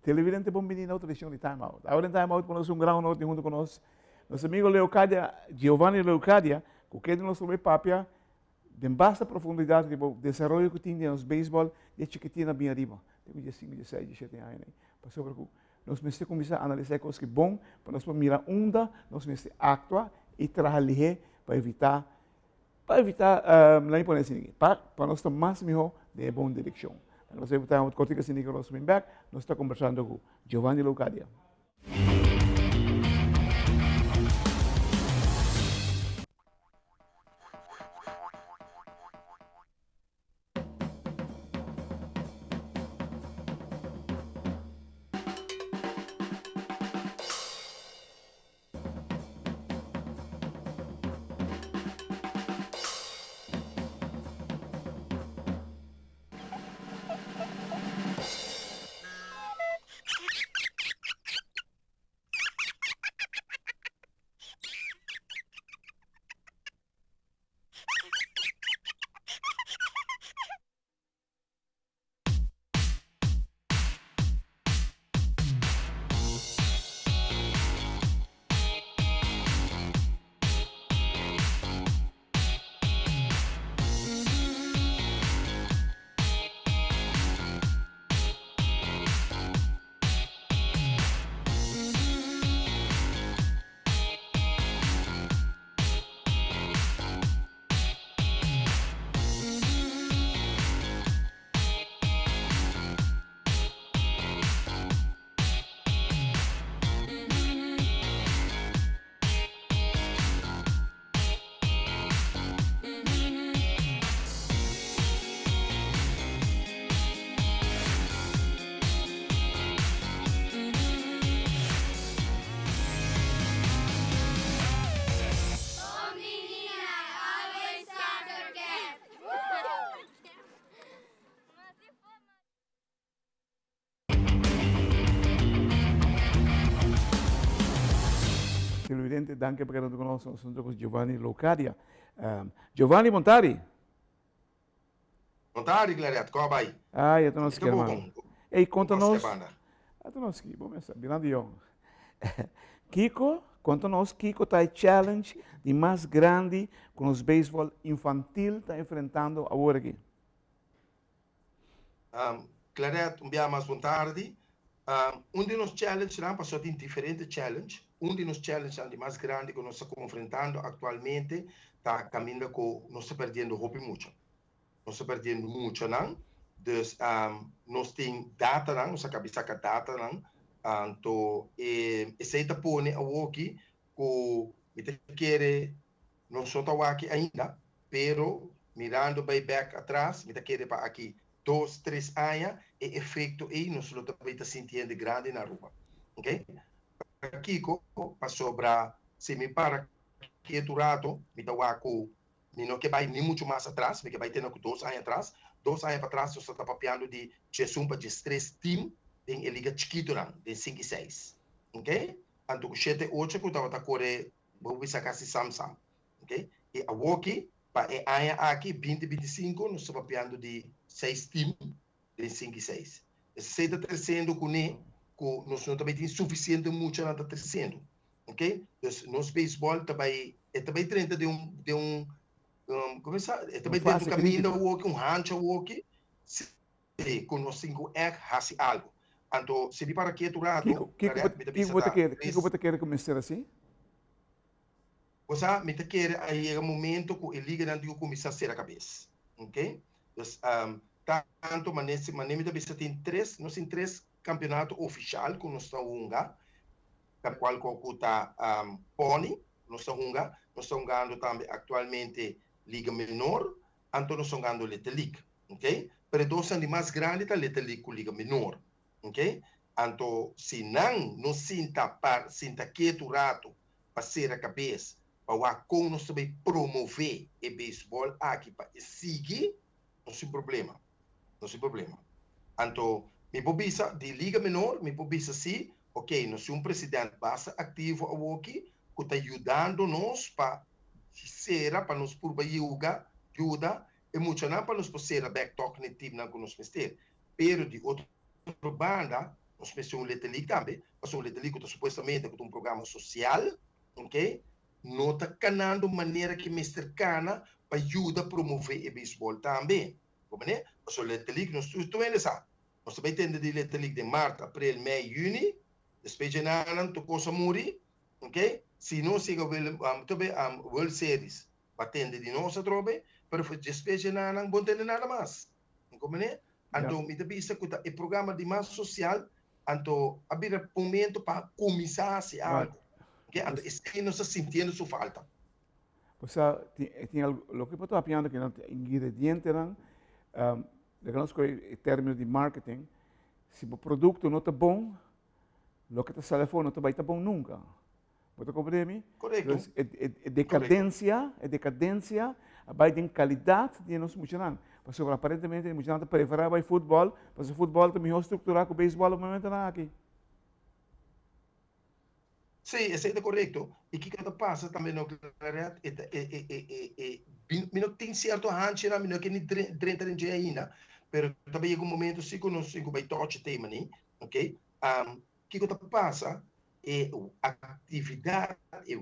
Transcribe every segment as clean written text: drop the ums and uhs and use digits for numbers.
Televidente bon bini na otro edicion di Time Out. Awor den Time Out conoce un gran honor tin hunto cu nos, nos amigo Leocadia, Giovanni Leocadia, cu kende nos lo bay papia den basta profundidad riba desaroyo cu tin den nos baseball di chikitin a bin ariba, te cu diesinco, dieseis, diesshete aña nan. Pasobra cu nos mester cuminsa analisa e cos ki bon pa nos por mira unda nos mester actua y traha lihe pa evita Pa evita, laat mi pone asina aki, pa pa nos ta mas miho den e bon direkshon. Laga nos evita un kortiko asina aki nos bin bek, nos ta kombersando ku Giovanni Loucadia. Televidente, danki pa keda huntu ku nos. Nos huntu ku Giovanni Locadia. Giovanni, bon tardi. Bon tardi, Claret. Kon a bai? Ay, ata nos ki, hermano. Ey, konta nos. Ata nos ki, bo mester, birando yong. Kiko, konta nos kiko ta e challenge di mas grandi ku nos beisbòl infantil ta enfrentando awor aki? Claret, un bia mas bon tardi. Un di nos challengenan, pasobra tin diferente challenge, un di nos challengenan di mas grandi ku nos ta konfrentando aktualmente ta kaminda ku nos ta perdiendo hopi mucha. Nos ta perdiendo muchanan, dus nos tin datanan, nos a kabi saka datanan, anto esei ta pone awoki ku mi ta kere nos no ta wak ainda, pero mirando bai bek atras mi ta kere pa aki dos, tres aña e efecto ey nos lo ta bay ta sinti hende grandi na Aruba. Ok. Pakico? Pasobra si mi para ketu rato mi ta wak cu mi no ke bay ni mucho mas atras, mi ke bay tene cu dos aña atras. Dos aña patras nos ta ta papiando di diesun pa diestres team den e liga chikitonan, den sinku i seis. Ok. Anto cu shete, ocho cu tabata core bo bisa casi sam sam. Ok. Y awoki pa e aña aki, binti binti sinku, nos ta papiando di seis team den sinku i seis. Esei ta tresiendo kuné ku nos no ta bai tin sufisiente muchanan ta tresiendo. Ok. Dus nos beisbòl ta bai, e ta bai drenta den un, den un, komo sa, e ta bai drenta un kaminda awoki, un hancha awoki, si, ku nos tin ku ègt hasi algu. Anto si mi para ketu rato, Kiko, mi ta bisa kiko bo ta ta kere, kiko bo ta kere ku mester hasi? Bo sa, mi ta kere a yega momento ku e liganan tin ku kuminsá sera kabes. Ok? Dus, tantu mane, mane mi ta bisa tin tres, nos tin tres kampeonato ofishal ku nos ta hunga, kual ku ta Pony, nos ta hunga, nos ta hungando tambe aktualmente Liga Menor, anto nos ta hungando Little League. Ok? Pero e dosnan di mas grandi ta Little League ku Liga Menor. Ok? Anto si nan no sinta par, sinta ketu rato pa sera kabes pa wak kon nos ta bay promove e beisbòl aki pa e sigui, nos tin problema. Nos tin problema. Anto mi por bisa di Liga Menor, mi por bisa si, ok, nos tin un president basta aktivo awoki ku ta yudando nos pa sera, pa nos purba yuga, yuda e muchanan pa nos por sera bèk tòg n'e timnan ku nos mester. Pero di otro banda. Nos mester un Little League tambe, pasobra un Little League ku ta supuestamente ku ta un programa sosial, ok, no ta kanando manera ku mester kana pa yuda promové e beisbòl tambe. Komprendé? Pasobra Little League nos tur tur hende sa, nos ta bai tende di Little League den mart, aprel, mei, yüni, despues dje nan tur kos a muri, ok, si nos yega World Series Bo a tende di nos atrobe, pero for despues dje nanan bo no tende nada mas. Comprende? Anto mi ta bisa cu ta e programa di mas social, anto a bira momento pa cuminsa haci algo. Ok, anto esey nos ta sintiendo su falta. Bo sa, tin algo, loke bo ta papiando aki nan ta ingredientenan, laga nos coge e termino di marketing, si bo producto no ta bon, loke ta sali afo no ta bay ta bon nunca. Bo ta comprende mi? Correcto. Entonces, e decadencia, e decadencia a bai den calidad di nos muchanan. Pasobra aparentemente e muchanan ta prefera bai futbol, pasobra futbol ta mihor structura cu baseball op momentonan aki. Sí, esey ta correcto. Y kico ta pasa tambe no, Claret, e ta, e, e, e, e, e, mi, mi no tin cierto hanchinan, mi no ke ni drenta den dje ainda, pero ta bai yega un momento si cu nos tin cu bai touch e tema ni, ok? Kiko ta pasa? E aktividat, e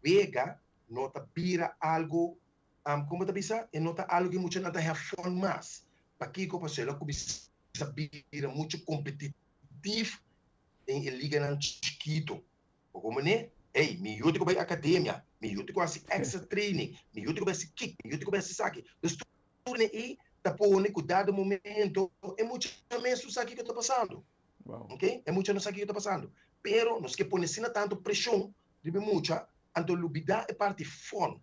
wega no ta bira algu, kon bo ta bisa? E no ta algu ku e muchanan ta have fun mas. Pakiko? Pasobra el a kuminsá bira muchu kompetitif den e liganan chikitu. Bo komprendé? Ey, mi yu tin ku bai akademia, mi yu tin ku hasi extra training, mi yu tin ku bai hasi kik, mi yu tin ku bai hasi esaki. Dus tur ei ta pone ku dado momento e mucha mes no sa kiko ta pasando. Wow. Ok, e mucha no sa kiko ta pasando. Pero nos ke pone asina tantu preshon riba e mucha, anto lubida e parti fòn.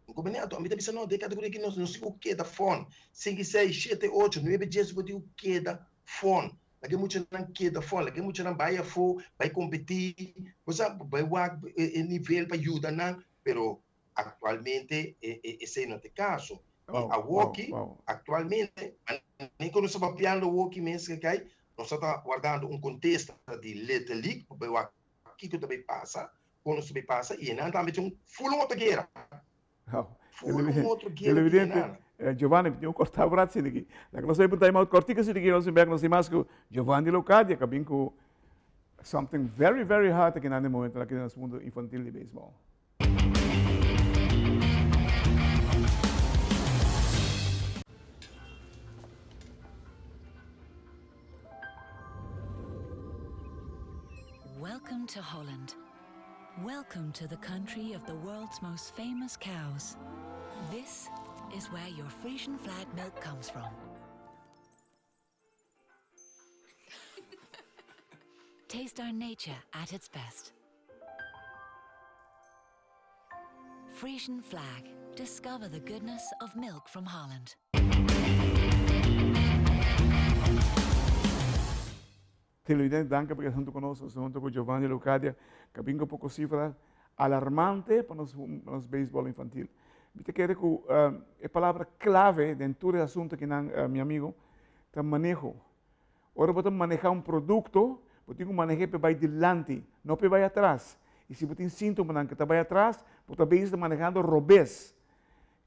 Bo comprende? Anto ami ta bisa no, den e kategoria aki nos no tin ku keda fòn. Sinku, seis, shete, ocho, nuebe, dies, bo tin ku keda fòn. Laga e muchanan keda fòn, laga e muchanan bai afó, bai kompetí, bo sa, bai wak e nivel pa yuda nan, pero Actualmente esey no ta e caso. Y awoki, actualmente, manera cu nos ta papiando awoki mes kekay, nos ta ta wardando un contesta di Little League pa bay wak kico ta bay pasa, con nos ta bay pasa, y enan tambe tin un full un otro guera. Full un otro guera tin enan. Giovanni, mi tin un corta un rato aki. Laga nos bay pa un time out cortico asina aki, nos bin bek, nos tin mas cu Giovanni Locadia, cu a bin cu something very, very hard aki nan den momento aki den nos mundo infantil di baseball. Welcome to Holland. Welcome to the country of the world's most famous cows. This is where your Frisian flag milk comes from. Taste our nature at its best. Frisian flag. Discover the goodness of milk from Holland. Televidente, danki pa keda huntu ku nos. Nos ta huntu ku Giovanni Lucadia, ku a bin ku poko sifra alarmante pa nos nos beisbòl infantil. Mi ta kere ku e palabra klave den tur e asuntu akinan, mi amigo, ta maneho. Ora bo ta maneha un produkto, bo tin ku maneh'é pa e bai dilanti, no pa e bai atras. I si bo tin síntomanan ku ta bai atras, bo ta bezig ta manehando robes.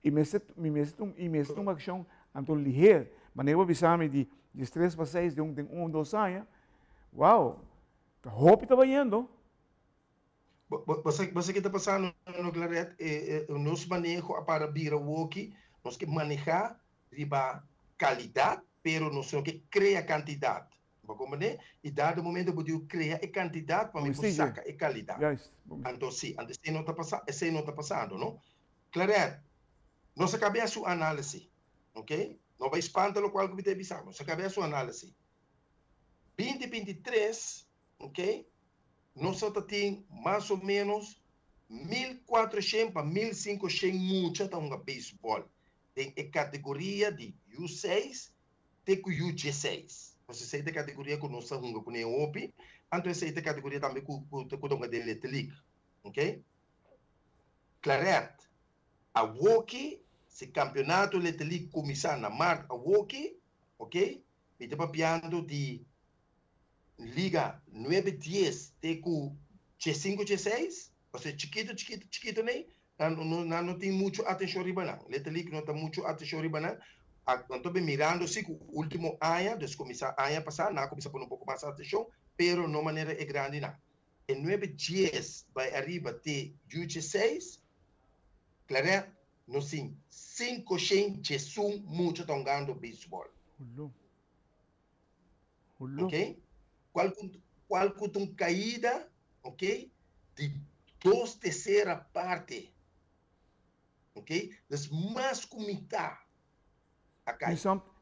I mester, mi mester tuma, i mester tuma akshon anto liher. Manera bo a bisa mi di diestres pa seis den un, den un o dos aña, wow, ta hopi ta bayendo. Bo, bo, bo sa, bo sa ke ta pasando no, Claret? E, e, nos maneho a para bira woki, nos ke maneha riba kalidat, pero nos no ke krea kantidat. Bo komprende? I dado momento bo diu krea e kantidat pa mi por saka e kalidat. Anto si, anto esei no ta pasa, esei no ta pasando, no? Claret, nos a kabia su análisi, ok? No bai spanta lokual ku mi ta bisa, nos a kabia su análisi. 2023, ok, nos a ta tin mas o ménos 1400 pa 1500 mucha ta hunga beisbòl den e kategoria di U seis te ku U dieseis. Nos esei ta e kategoria ku nos ta hunga kuné hopi, anto esei ta e kategoria tambe ku ku ta hunga den Little League, ok. Claret, Awoki si kampionato Little League kuminsá na mart awoki, ok, mi ta papiando di liga nuebe dies te ku diesinku dieseis, pasobra chikitu chikitu chikitu nei, nan no nan no tin muchu atenshon riba nan. Little League no ta muchu atenshon riba nan. Nan ta bin mirando si ku ultimo aña, dus kuminsá aña pasá nan a kuminsá pone un poko mas atenshon. Pero no manera e grandinan. E nuebe 10 bai ariba te yuchi 6, Claret, nos tin 511 mucha ta hungando beisbòl. Huló. Huló. Ok? Kual ku ta un kaida, ok, di dos tersera parte. Ok? Dus mas ku mitá a kai.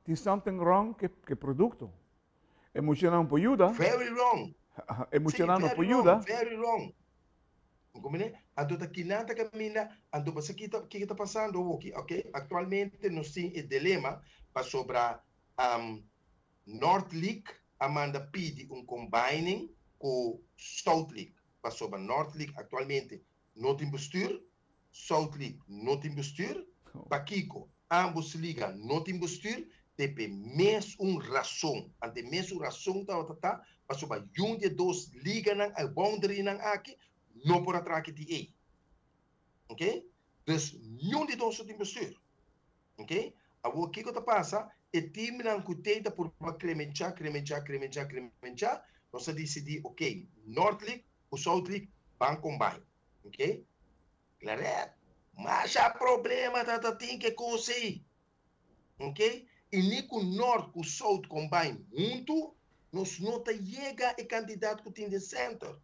Tin something wrong ku e produkto. E muchanan por yuda. Very wrong. E muchanan no por yuda. Very wrong. Comprende? Anto ta kinan ta caminda, anto basa kita kiko ta pasando awoki, ok? Actualmente nos tin e dilema pasobra North League a manda pidi un combining cu South League, pasobra North League actualmente no tin bestuur, South League no tin bestuur. Pakiko ambos liga no tin bestuur? Te p'e mes un rason. Ante mes un rason tabata ta pasobra yun di e dos liganan, e boundarynan aki, no por a traki di ei. Ok? Dus niun di dos no tin bestuur. Ok? Awor kiko ta pasa? E teamnan ku tei ta purba kremenchá, kremenchá, kremenchá, kremenchá. Nos a disidí, ok, North League ku South League ban combine. Ok? Claret, masha problema ta ta tin ke kos ei. Ok? I ni ku North ku South combine huntu, nos no ta yega e kantidat ku tin den center.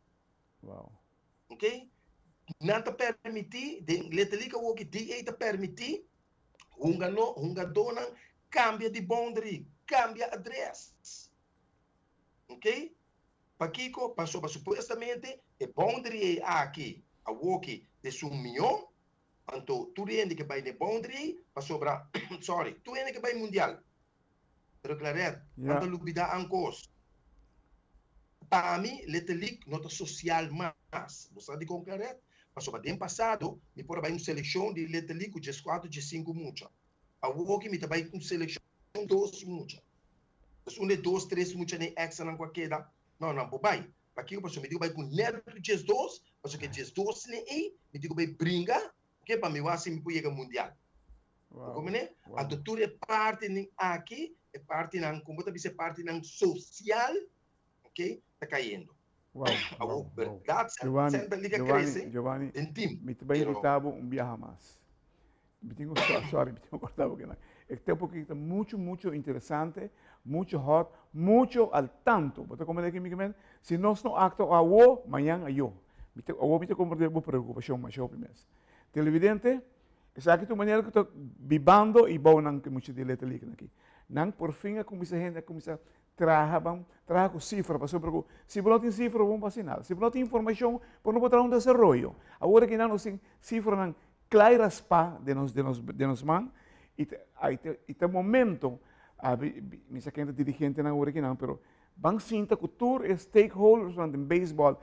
Wow. Ok? Nan ta permití, den Little League awoki, DA ta permití hungano, hungadónan kambia di boundary, kambia adres. Ok? Pakiko? Pasobra supuestamente e boundary ei aki, awoki, des un mion, anto tur hende ke bai den boundary ei, pasobra, sorry, tur hende ke bai mundial. Pero Claret, nan ta lubida un kos. Pa mi, Little League no ta sosial mas. Bo sa dikon, Claret? Pasobra den pasado, mi por a bai un selekshon di Little League ku 14, 15 mucha. Awoki mi ta bai un selekshon dos mucha. Dus un de dos, tres mucha den extranan ku a keda, no, nan por bai. Pakiko? Pasobra mi tin ku bai ku nèt 12, pasobra ke 12 ne ei, mi tin ku bai bringa, ke pa mi wak si mi por yega mundial. Bo comprende? Anto tur e partinan aki, e partinan, como bo ta bisa, e partinan social, ok, ta cayendo. Awor, berdad, Santa Liga crece Giovanni, den team. Mi ta bay invita bo un biaha mas. Mi tin cu, sorry, mi tin cu corta bo kinan. E tempo aki ta mucho, mucho interesante, mucho hot, mucho al tanto. Bo ta comprende kico mi kimen? Si nos no actua awo, mañan ayo. Mi ta, awo mi ta comprende bo preocupacion masha hopi mes. Televidente, esaki ta un manera cu ta bibando y bou nan cu mucha di Little League aki. Nan por fin a cuminsa hende a cuminsa traha, ban traha cu cifra, pasobra cu si bo no tin cifra bo no por haci nada. Si bo no tin informacion bo no por traha un desaroyo. Awor aki nan nos tin cifranan cla y raspa den nos, den nos, den nos man y ta, ay ta, y ta momento, abi, mi sa ken ta dirigentenan awor aki nan, pero ban sinta cu tur e stakeholdersnan den baseball,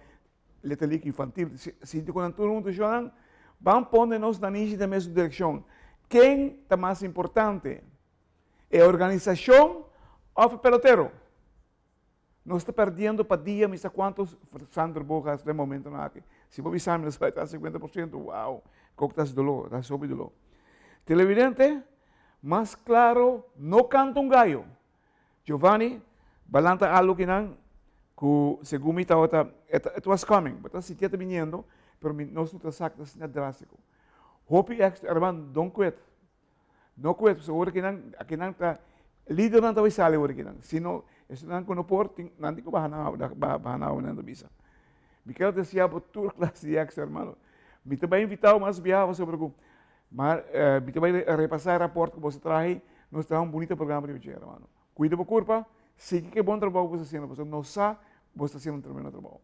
Little League infantil, sinti cu nan tur hunto shownan, ban pone nos nanishi den mesun direccion. Ken ta mas importante? E organisacion of e pelotero? Nos ta perdiendo pa dia mi sa cuanto Sander Bogaerts den momentonan aki. Si bo bisa mi nos bai ta 50%, wow, kok ta hasi dolor, ta hasi hopi dolor. Televidente, mas claro no canta un gallo. Giovanni, balanta algo kinan ku segun mi tabata, it was coming, bo ta sinti ta biniendo, pero mi nos no ta sa ku ta asina drástiko. Hopi ex, herman, don't quit. No quit, pasobra ora kinan, akinan ta, lidernan ta bai sali ora kinan. Si no, esunnan ku no por, tin, nan tin ku baha nan baha nan nan ta bisa. Mi ker deseá bo tur klas di ex, hermano. Mi ta bai invitá bo mas biaha pasobra ku Maar mi ta bai repasá e rapòrt ku boso traha ei. Nos traha un bunita programa riba dje, hermano. Kuida bo kurpa, sigui ku e bon trabou ku bo ta hasiendo, pasobra nos sa ku bo ta hasiendo un tremendo trabou.